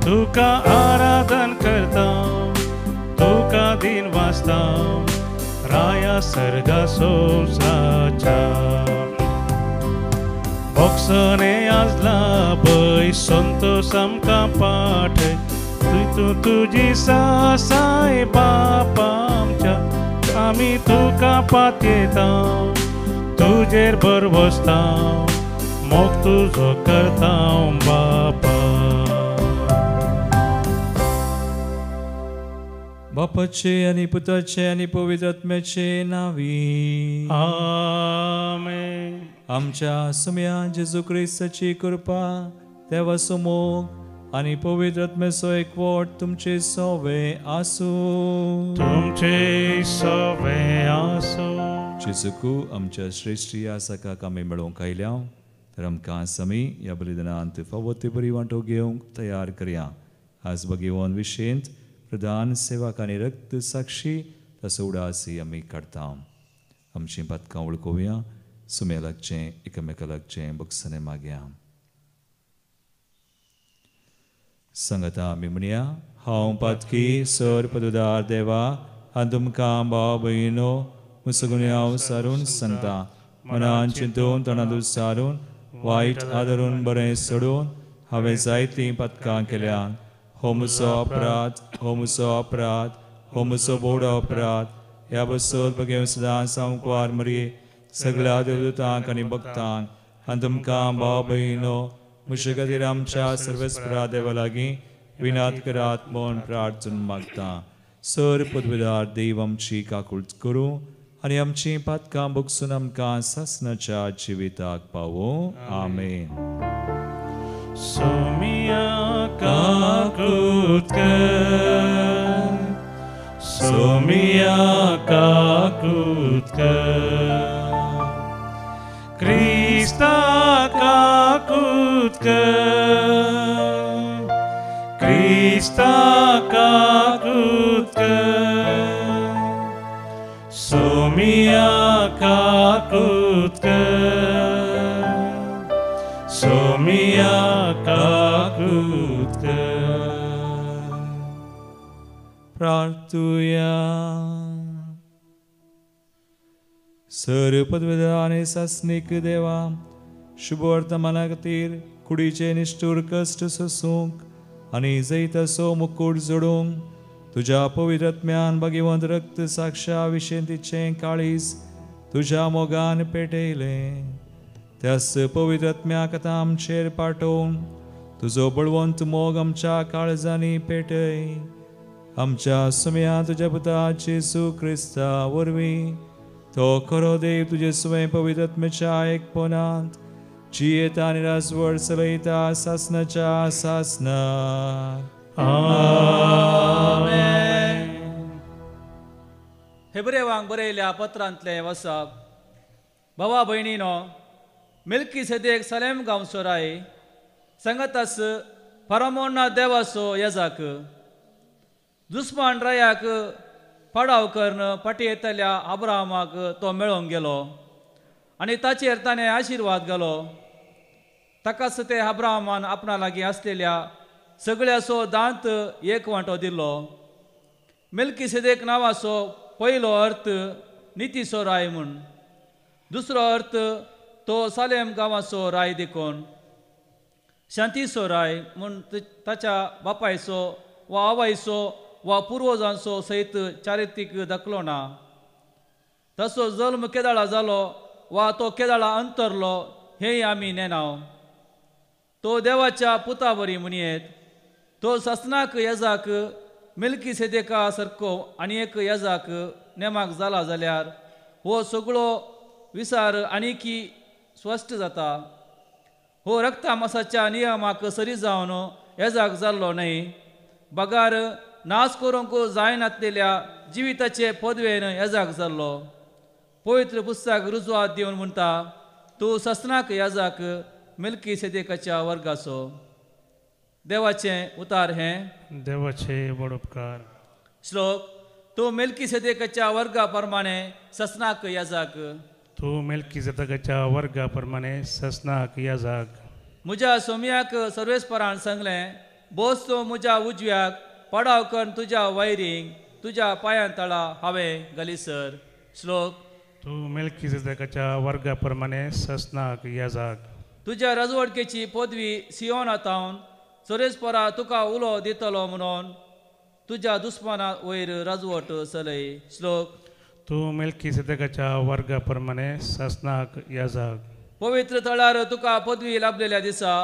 तुका आराधन करता तुका दिन वाचता राया सर्गा संवसाराच्या. बोक्सने आजला पय संतोष आमकां पाठय तूं तुजी सासाय बाप आमच्या. आमी तुका पातयेता तुजेर भरवसता मोग तुजो करता बापा. बापाचे आनी पुताचे आनी पवित्र आत्म्याचे नांवी आमेन. आमच्या सुम्या जेजू क्रिस्ताची कृपा देवाचो मोग आनी पवित्र आत्म्याचो एकवट तुमचे सोवे आसूं. तुमचे सोवे आसूं. जेजूकू आमच्या श्रेश्ठी आसाकाक आमी मेळोवंक आयल्या तर आमकां आमी ह्या बलिदानांत फावो ते बरी वांटो घेवंक तयार करया. आज भगवान विशेंत प्रधान सेवक आनी रक्त साक्षी ताचो उडासी आमी काडटा. आमचीं पातकां वळखोवया. सुम्या लागचें एकामेका लागचें बक्षाने मागया. सांगता आमी म्हणया. हांव पातकी सर पदुदार देवा आनी तुमकां भाव भयणो मुसगुणे हांव सारून सांगता. मनान चिंतून तणांत सारून वायट आदरून बरें सोडून हांवें जायतीं पातकां केल्यात. हो म्हजो अपराध, हो म्हजो अपराध, हो म्हजो बोडो अपराध. ह्या बसत बगेव सदां सामकुवार मरये सगळ्या देवदूतांक आनी भक्तांक आनी तुमकां भाव भयणो म्हजे खातीर आमच्या सर्वेस्परा देवा लागीं विनाद करात म्हूण प्रार्थना मागता. सर पदवीदार देव आमची काकूळट करूं आनी आमचीं पातकां बगसून आमकां सासणाच्या जिविताक पावों. आमेन. सोमिया काकूत कर, सोमिया काकूत कर, क्रिस्ता काकूत कर, क्रिस्ता काकूत कर, सोमिया काकूत कर, सोमिया काकूत कर. प्रार्थुया. सर पदवेदा आनी सासणीक देवा शुभ वर्तमाना खातीर कुडीचे निश्ठूर कश्ट सोसूंक आनी जैताचो मुकूट जोडूंक तुज्या पवित्र आत्म्यान भाग्यवंत रक्त साक्षा विशेंतीचें काळीज तुज्या मोगान पेटयलें. त्याच पवित्र आत्म्याक आतां आमचेर पाठोवन तुजो बळवंत मोग आमच्या काळजांनी पेटय. आमच्या सुम्या तुज्या पुता जेजू क्रिस्ता वरवीं तो खरो देव तुजे स्वयं पवित्र आत्म्याच्या एकपणांत जियेता आनी राजवट चलयता सासनाच्या सासनार. आमेन. हेब्रेवांक बरयल्या पत्रांतलें वसाप. भावा भयणीनो, मेल्कीसेदेक सलेम गांवचो राय सांगातास फारामोना देवाचो येजाक दुस्मान रायाक पाडाव करून फाटी येतल्या अब्राहमाक तो मेळोंक गेलो आनी ताचेर ताणें आशिर्वाद घालो. ताकाच ते अब्राहमान आपणा लागीं आसलेल्या सगळ्याचो दांत एक वांटो दिलो. मेल्कीसेदेक नांवाचो पयलो अर्थ नितीचो राय म्हूण, दुसरो अर्थ तो सालेम गांवाचो राय देखून शांतीचो राय म्हूण ताच्या बापायचो वा आवयचो वा पुर्वजांचो सयत चारित्रीक दाखलो ना. तसो जल्म केदाळा जालो वा तो केदाळा अंतरलो हेंय आमी नेनाव. तो देवाच्या पुता बरी म्हणयेत. तो सासनाक येजाक मेल्कीसेदेका सारको आनी एक येजाक नेमाक जाला जाल्यार हो सगळो विचार आनीकी स्पश्ट जाता. हो रक्तामासाच्या नियमाक सरी जावन येजाक जाल्लो न्हय, बगार नाश करूंक जायनातलेल्या जिविताचे पदवेन येजाक जाल्लो. पवित्र पुस्तक रुजवात दिवन म्हणटा, तूं सासनाक येजाक मेल्कीसेदेकाच्या वर्गाचो. देवाचें उतार हें देवाचे व्हड उपकार. श्लोक. तूं मेल्कीसेदेकाच्या वर्गा प्रमाणे ससनाक याजाक. तूं मेल्कीसेदेकाच्या वर्गा प्रमाणे ससनाक याजाक. म्हज्या सोम्याक सर्वेस्परान सांगलें, बोस तूं म्हज्या उजव्याक पडाव करून तुज्या वैरींग तुज्या पांयां तळा हांवें घालीसर. श्लोक. तूं मेल्कीसेदेकाच्या वर्गा प्रमाणे ससनाक याजाक. तुज्या राजवटकेची पदवी सियोना तावन सर्वेस्परा तुका उलो दितलो म्हणून तुज्या दुस्माना वयर राजवट चलय. श्लोक. तूं मेल्कीसेदेकाच्या वर्गा प्रमाणे ससनाक याजाक. पवित्र थळार तुका पदवी लाभलेल्या दिसा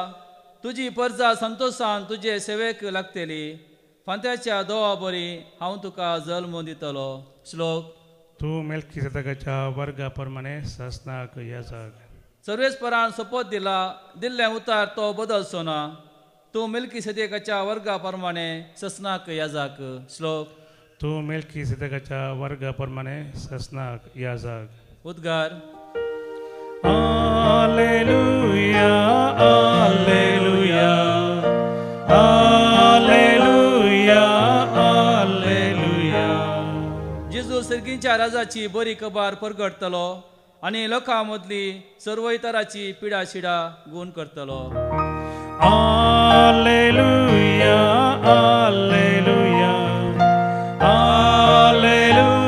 तुजी परजा संतोशान तुजे सेवेक लागतली. फांत्याच्या दोवा बरी हांव तुका जल्म दितलो. श्लोक. तूं मेल्कीसेदेकाच्या वर्गा प्रमाणे ससनाक याजाक. सर्वेस्परान सोपोत दिला, दिल्लें उतार तो बदलचो ना. तूं मेल्कीसेदेकाच्या वर्गा प्रमाणे ससनाक याजाक. श्लोक. तूं मेल्कीसेदेकाच्या वर्गा प्रमाणे ससनाक याजाक. उद्गार. Hallelujah, hallelujah, hallelujah, hallelujah. जेजू सर्गींच्या राजाची बरी खबर परगटतलो आनी लोकां मदली सर्वय तराची पिडा शिडा गुण करतलो. Hallelujah, hallelujah, hallelujah,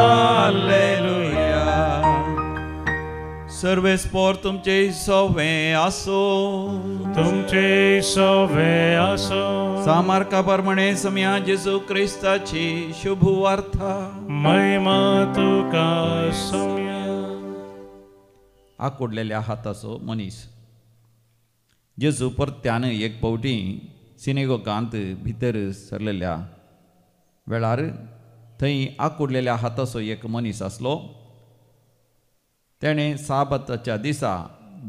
hallelujah. सर्वेस्पोर तुमचे सोवे आसो. तुमचे सोवे आसो. सामार्का प्रमाणे समया जेजू क्रिस्ताची शुभ वार्ता. महिमा तुका सोम्या. आकुडलेल्या हाताचो मनीस जेजू परत्यान एक फावटी सिनेगोगांत भितर सरलेल्या वेळार थंय आकुडलेल्या हाताचो एक मनीस आसलो. तेणें साबाताच्या दिसा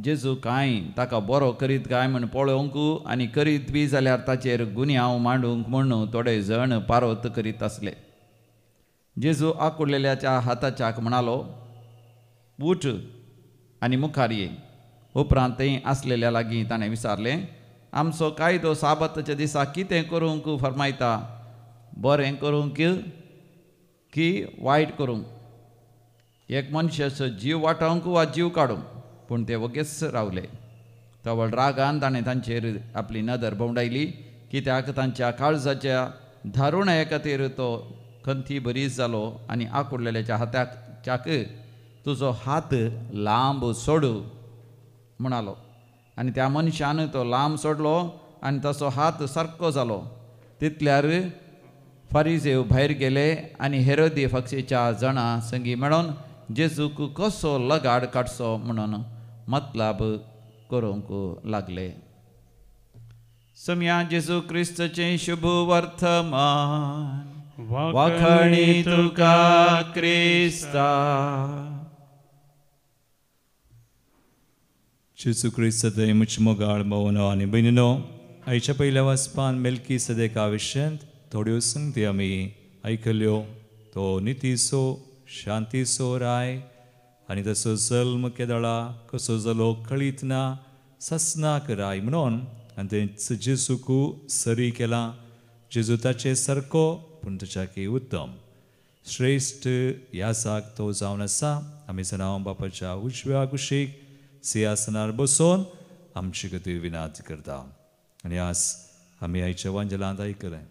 जेजू कांय ताका बरो करीत काय म्हूण पळोवंक आनी करीत बी जाल्यार ताचेर गुन्यांव मांडूंक म्हूण थोडे जण पारोत करीत आसले. जेजू आकुडलेल्याच्या हाताच्याक म्हणालो, उठ आनी मुखार ये. उपरांत थंय आसलेल्या लागीं ताणें विचारलें, आमचो कायदो साबाताच्या दिसा कितें करूंक फर्मायता, बरें करूंक की वायट करूंक, एक मनशाचो जीव वाटावंक वा जीव काडूंक? पूण ते वगेच रावले. तवळ रागान ताणें तांचेर आपली नदर भोंवडायली, कित्याक तांच्या काळजाच्या धारुणाये खातीर तो खंती बरीच जालो आनी आकुडलेल्याच्या हाताक चाक तुजो हात लांब सोडू म्हणालो. आनी त्या मनशान तो लांब सोडलो आनी ताचो हात सारको जालो. तितल्यार फारिजेव भायर गेले आनी हेरोदी फक्षीच्या जाणां संगी मेळोन जेजूक कसो लगाड काडचो म्हणून मतलाब करूंक लागले. सम्या जेजू क्रिस्तचें शुभ वर्तमान. वाखणी तुका क्रिस्ता. जेजू क्रिस्त म्हजी मोगाळ भावनो आनी भयणीनो, आयच्या पयल्या वाचपान मेल्की सदेका विशयांत थोड्यो संगती आमी आयकल्यो. तो नितीचो शांतीचो राय आनी तसो जल्म केदळा कसो जालो कळीत ना ससनाक राय म्हणून आनी तें जेजूक सरी केलां. जेजू ताचे सारको पूण ताच्याकी उत्तम श्रेश्ठ यासाक तो जावन आसा. आमी जाणां बापाच्या उजव्या कुशीक सिंहासनार बसून आमचे खातीर विनाद करता. आनी आज आमी आयच्या वांजलांत आयकलें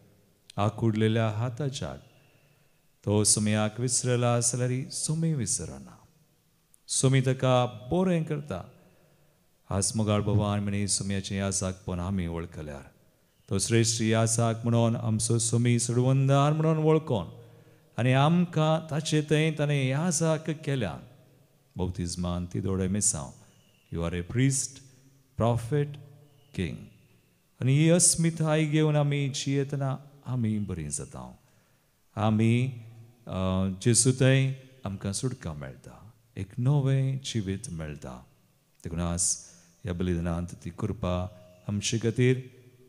आकुडलेल्या हाताच्या तो सुमयाक विसरला आसल्यार सुमी विसरना, सुमी ताका बरें करता. आज मोगाळ भगवान म्हणी सुमयाचें यासाकपण आमी वळखल्यार तो श्रेश्ठ यासाक म्हणून आमचो सुमी सोडवंदार म्हणून वळखोन आनी आमकां ताचे थंय ताणें यासाक केल्या. बौतिज्मान ती दोळे मिसांव, you are a priest, prophet, king. आनी ही अस्मिताय घेवन आमी जियेतना आमी बरीं जाता. आमी जेजू थंय आमकां सुटका मेळटा, एक नवें जिवीत मेळटा. देखून आज ह्या बलिदानांत ती कृपा आमचे खातीर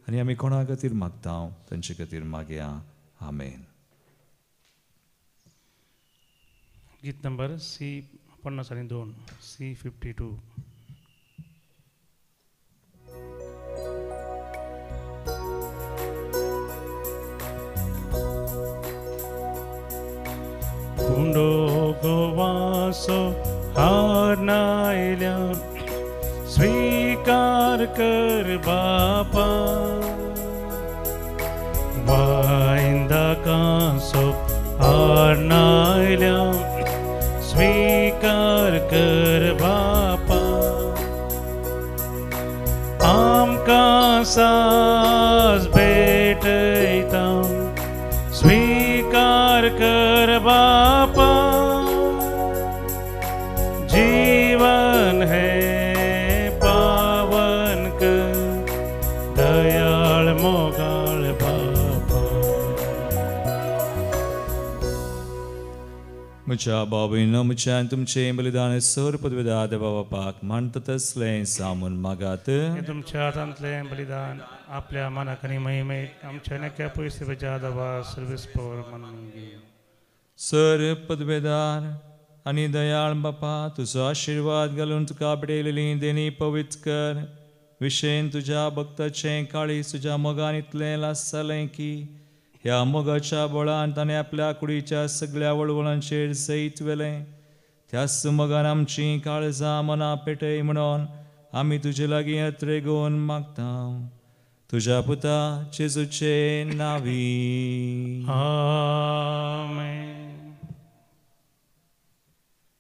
आनी आमी कोणा खातीर मागता तांचे खातीर मागया. आमेन. गीत नंबर सी 52, सी 52. कुंडो गोवासो हार नायल्या स्वीकार कर बापा, वायंदा कांसो हार नायल्या स्वीकार कर बापा. आमकां सास भेटयता स्वीकार कर बापा, जीवन है पावन कर दयाळ मोगाळ बापा. म्हज्या बाबीनो म्हज्यान तुमचें बलिदान सर पदवेदा देवा बापाक मानता तसलें सामून मागात. तुमच्या हातांतलें बलिदान आपल्या मनाक आनी महिमेक आमच्या नेक्या पयस देवा सर्वीस पवर मानून घे. सर पदवेदार आनी दयाळ बापा, तुजो आशिर्वाद घालून तुका भेटयलेली देणी पवित्र कर. विशेन तुज्या भक्ताचें काळीज तुज्या मोगान इतलें लासलें की ह्या मोगाच्या बळान ताणें आपल्या कुडीच्या सगळ्या वळवळांचेर जैत व्हेलें. त्याच मोगान आमचीं काळजां मनां पेटय म्हणून आमी तुजे लागीं अत्रेगून मागता. तुज्या पुता जेजूचे नांवी. आमेन.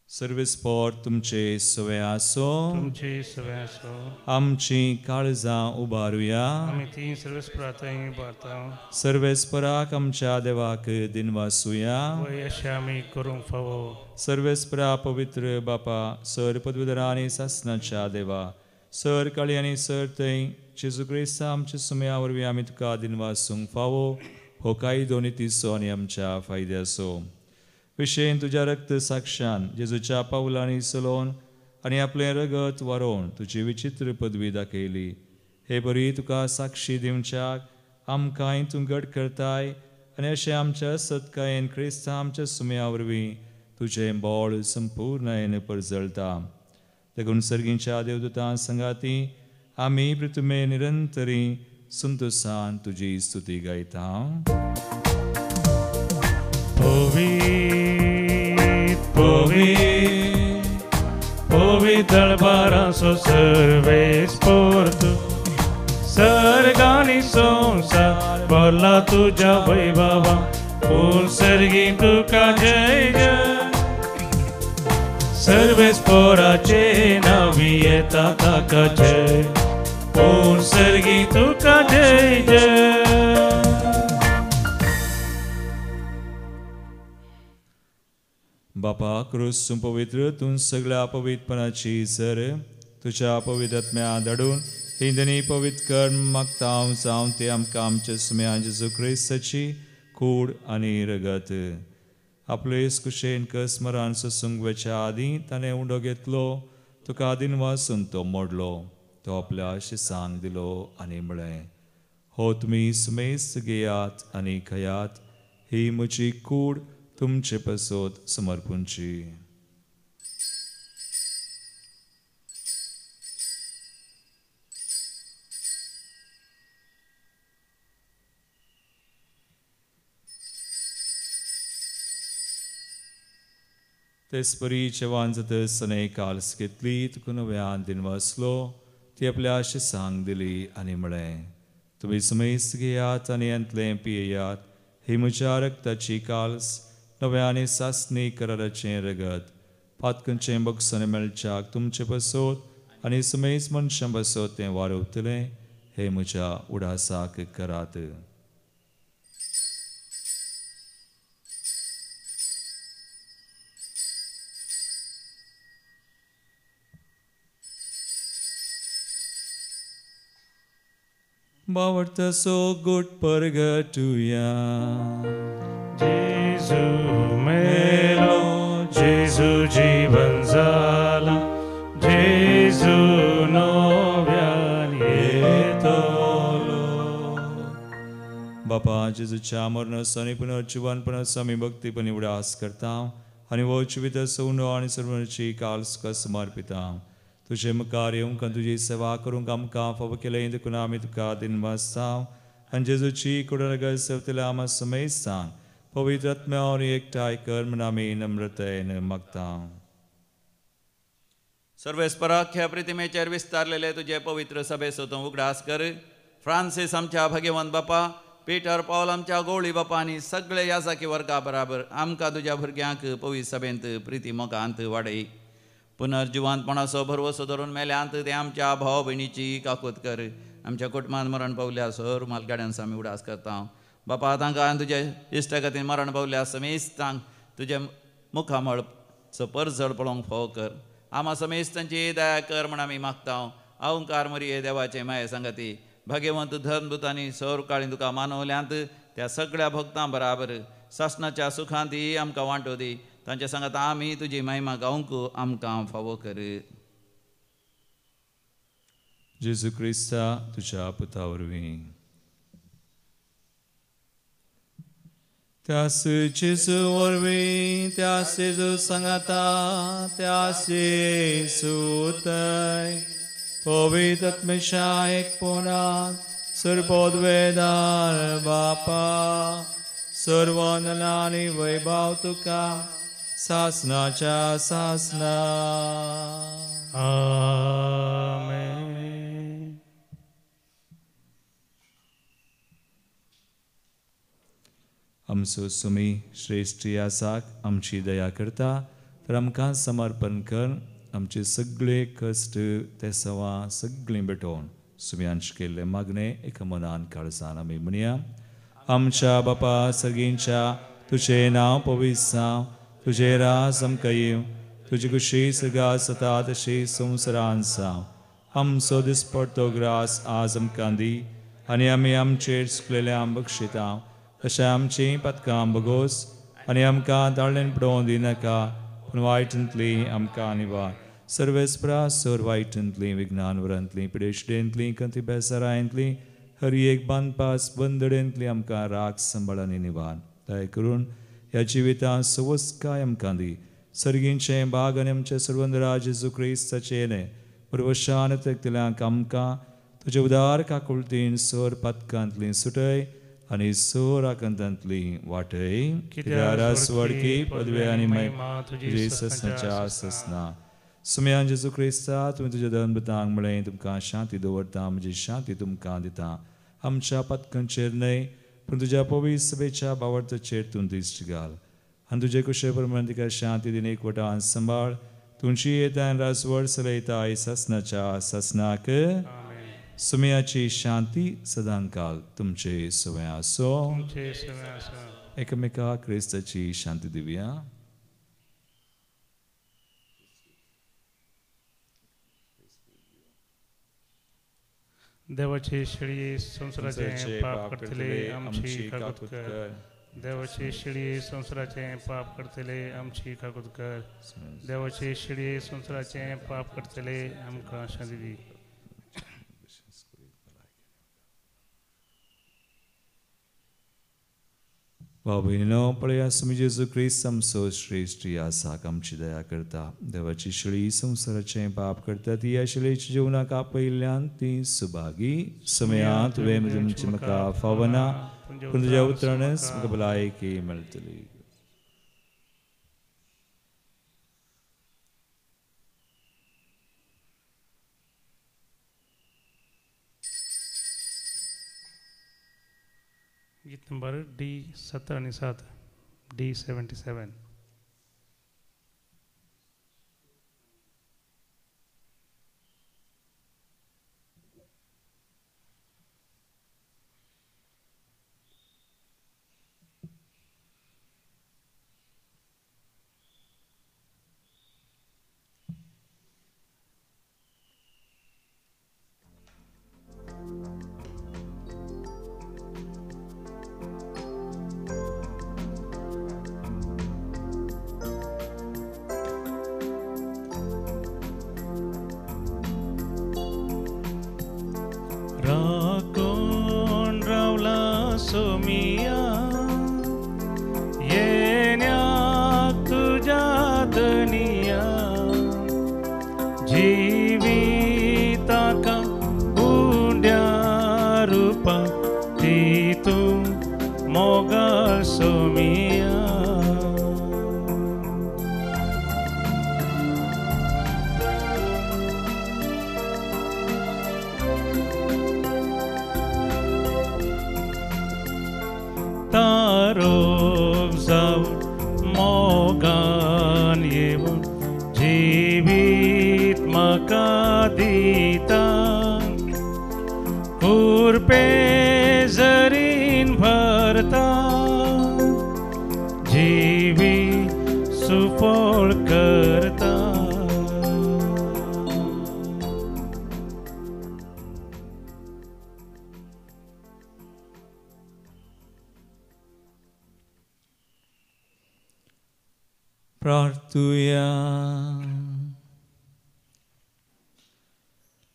सर्वेस पोर तुमचे सवे आसो, तुमचे सवे आसो. आमची काळजां उबारुया. आमी ती सर्वेस्परा उबारता. सर्वेस्पराक आमच्या देवाक दिनवासुया. अशें आमी करूंक फावो. सर्वेस्परा पवित्र बापा, सर पदवीधरा आनी सासनाच्या देवा, सर काळी आनी सर थंय जेजू क्रिस्ता आमच्या सुमया वरवीं आमी तुका दिनवासूंक फावो. हो कायदो नितीचो आनी आमच्या फायद्याचो. विशेन तुज्या रक्त साक्षान जेजूच्या पावलांनी चलोवन आनी आपलें रगत वारोवन तुजी विचित्र पदवी दाखयली. हे बरी तुका साक्षी दिवच्याक आमकांय तूं घट करताय आनी अशें आमच्या सत्कायेन क्रिस्ता आमच्या सुमया वरवीं तुजें बळ संपूर्णायेन परजळटा. देखून सर्गींच्या देवदूतां संगाती आमी पृथ्वे निरंतरी संतोसान तुजी स्तुती गायता. पवित्र पवित्र दळबाराचो सर्वेस पोर तूं, सर्गानी संवसार भरला तुज्या वैभवा, फूल सर्गी तुका जय जय. सर्वेस पोराचे नावी येता ताका जय, फूल सर्गी तुका जय जय. बापा क्रूस पवित्र तूं सगळ्या पवित्रपणाची सर तुज्या पवित्र आत्म्या धाडून ही धनी पवित्र कर्म मागता हांव जावं ते आमकां आमच्या सुम्या जेजू क्रिस्ताची कूड आनी रगत. आपले कुशेन कसमरान सोसूंक वेच्या आदीं ताणें उंडो घेतलो, तुका आदीन वासून तो मोडलो, तो आपल्या शिसांक दिलो आनी म्हळें, हो तुमी सुमेस्त घेयात आनी खयात, ही म्हजी कूड तुमचे पसत समर्पूंची. तेचपरी जेवण जातच ताणें काल्स घेतली, तुका नव्यान दिनवासलो, ती आपल्या शिसांक दिली आनी म्हळें, तुमी सुमेस्त घेयात आनी हांतलें पियेयात, ही म्हज्या रक्ताची काल्स, नव्या आनी सासणी कराराचें रगत, पातकंचें बक्षण मेळच्याक तुमचे पसत आनी सुमेस्त मनशां पसत तें वारवतलें, हें म्हज्या उडासाक करात. बावडतो गुट परगटुया. जेजू मेलो, जेजू जीवन जाला, जेजू नव्यान येतलो. बापा जेजूच्या मरणाचो आनी पुनर्जिवनपणाचो आमी भक्तीपणी उडास करता आनी हो जिविताचो उंडो आनी सर्वांची काल्स तुका समर्पिता. तुजे मुखार येवंक आनी तुजी सेवा करूंक आमकां फावो केलें देखून आमी तुका दिनवासता आनी जेजूची कुडरगत सेवतल्या आमा समेस्तांक पवित्र आत्म्या वरवीं एकठांय कर म्हूण आमी नम्रतायेन मागता. सर्वेस्पराक ह्या प्रतिमेचेर विस्तारलेले तुजे पवित्र सभेचो तूं उगडास कर. फ्रांसीस आमच्या भाग्यवंत बापा, पीटर पावल आमच्या गवळी बापा आनी सगळे याजाकी वर्गा बराबर आमकां तुज्या भुरग्यांक पवित्र सभेंत प्रिती मोगांत वाडय. पुनर्जिवंतपणाचो भरवसो धरून मेल्यांत ते आमच्या भाव भयणीची काकूत कर. आमच्या कुटुंबांत मरण पावल्या सर मालगाड्यांचो आमी उडास करता. बापा तांकां आनी तुज्या इश्टा खातीर मरण पावल्या समेस्तांक तुज्या मुखामळचो परजळ पळोवंक फावो कर. आमा समेस्तांची दया कर म्हण आमी मागता. अहंकार मरिये देवाचे माये सांगाती भाग्यवंत धर्मदूतांनी सर काळी तुका मानवल्यांत त्या सगळ्या भक्तां बराबर सासणाच्या सुखांत आमकां वांटो दी. तांच्या सांगात आमी तुजी महिमा गावंक आमकां फावो कर. जेजू क्रिस्ता तुज्या पुता वरवीं. त्यास जेजू वरवीं, त्यास जेजू सांगाता, त्यास जेजू पवित्र आत्म्याच्या एकपणान सर्वोद्वेदार बापा सर्वंदना आनी वैभव तुका सासनाच्या सासना. आमेन. आमचो सुमी श्रेश्ठ आसाक आमची दया करता तर आमकां समर्पण कर. आमचे सगळे कश्ट ते सवा सगळीं भेटोवन सुम्यांच केल्ले मागणे एका मनान काळजान आमी म्हणया. आमच्या बापा सर्गींच्या तुजें नांव पवित्र जावं, तुजें राज आमकां येवं, तुजी खुशी सर्गात जाता तशी संवसारांत जावं. आमचो दिसपडतो ग्रास आज आमकां दी आनी आमी आमचेर चुकलेल्यांक बक्षिता तशें आमचीं पदकां बगोस आनी आमकां ताळ्ळेन पडोवंक दिनाका पूण वायटांतली आमकां निवार. सर्वेस्परा सर वायटांतली विज्ञानवरांतली पिडेशडेंतली कंती बेसारांतली हर एक बांदपास बंदडेंतली आमकां राग सांबाळ आनी निवार. दया करून ह्या जिवितांत सवस्काय आमकां दी. सर्गींचें भाग आनी आमचें सर्वंदराज जेजू क्रिस्ताचें न्हय पुर्वशान तेकतल्यांक आमकां तुजे उदार काकुळतीन सर पातकांतली सुटय आनी सर आकांतांतली वाटय. कित्याक स्वडकी पदवे आनी महिमा तुजी ससनाच्या ससना. सुम्यान जेजू क्रिस्ता तुवें तुज्या धर्मतांक म्हळें तुमकां शांती दवरता, म्हजी शांती तुमकां दिता. आमच्या पातकांचेर न्हय पूण तुज्या पवित्र सभेच्या बावडताचेर तूं दिश्ट घाल आनी तुजे कुशे प्रमाण तिका शांती दिन एकवटान सांबाळ. तुमची येतान राजवड चलयता ससनाच्या ससनाक. सुम्याची शांती सदांकाल तुमचे सवय आसो. एकामेका क्रिस्ताची शांती दिवया. देवाची शेळी संवसाराचें पाप करतले आमची काकूत कर. देवाची शेळी संवसाराचें पाप करतले आमची काकूत कर. देवाची शेळी संवसाराचें पाप करतले आमकां शांती दी. भाव भयणीनो, पळया स्वामी जेजू क्रिस्त आमचो श्रेश्ठ आसा, आमची दया करता. देवाची शेळी संवसाराचें पाप करता ती ह्या शेळयेच्या जेवणाक आपयिल्ल्यान ती सुभागी. समया तुवें म्हजी म्हाका फावना, पूण तुज्या उतरानच म्हाका भलायकी मेळटली. गीत नंबर डी 70 आणि 7, डी 77. राखून रावला सोमिया येण्याक तुज्या धनिया, जिविताका उंड्या रुपा ती तूं मोगाळ सोमिया. तारोग जावन मोगान येवन जिवीत म्हाका दिता, कुरपे जरीन भरता, जिवीत सुफळ करता. प्रार्थुया.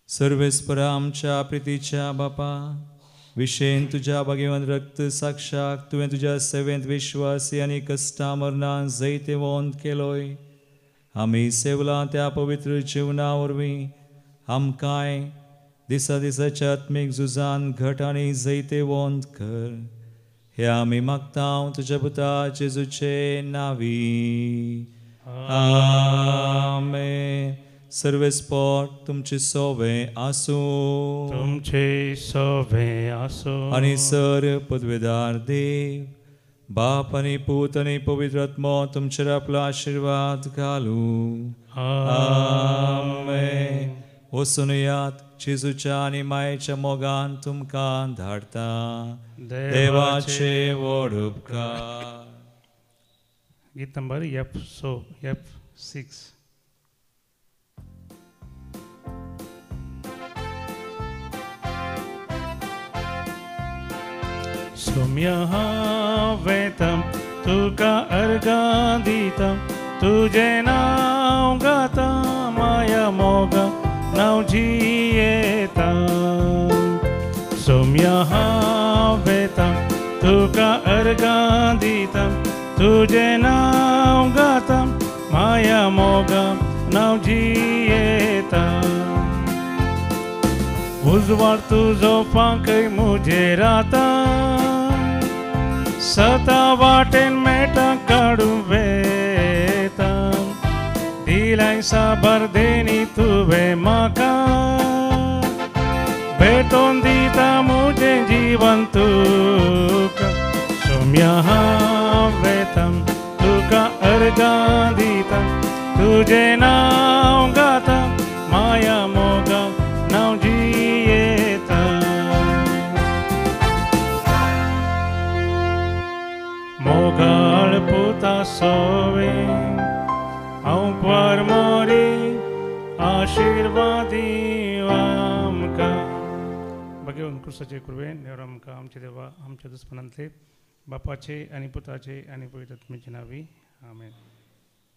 सर्वेस्परा आमच्या प्रितीच्या बापा विशेन तुज्या भाग्यवंत रक्त साक्षाक तुवें तुज्या सेवेंत विश्वासी आनी कश्टा मरणान जैतेवंत केलोय. आमी सेवला त्या पवित्र जिवना वरवीं आमकांय दिसा दिसाच्या आत्मीक झुजान घट आनी जैतेवंत कर. हे आमी मागता तुज्या पुता जेजूचे नावी. आमेन. सर्वेस्पोर तुमचे सोवे आसूं, तुमचे सोवे आसूं. आनी सर पदवेदार देव बाप आनी पूत आनी पवित्र आत्मो तुमचेर आपलो आशिर्वाद घालूं. आमेन. वचून यात जेजूच्या आनी मायेच्या मोगान तुमकां धाडटा. देवाचे व्हड उपकार. गीत नंबर F6. सोम्या वेतम तुका अर्घां दिता, तुजें नांव गाता माया मोगा नांव जियेता. सोम्या वेतम तुका अर्घां दिता, तुजें नांव गाता माया मोगा नांव जियेता. उजवाड तुजो फांकय म्हजेर आतां, सता वाटेन मेटा काडूं वेता. दिलाय साबार देणी तुवें म्हाका, भेटोवन दिता म्हजें जिवन तुका. सोम्या वेता तुका अर्घां दिता, तुजें नांव गाता माया मोगा नांव जियेता. मोगाळ पुता सोवे हांव क्वार मोरी आशिर्वादी आमकां. भाग्यवंत क्रुसाचे कृपेन देव आमकां आमच्या देवा आमच्या दुस्मनांतले बापाचे आनी पुताचे आनी पवित्र आत्म्याचे नांवी आमेन.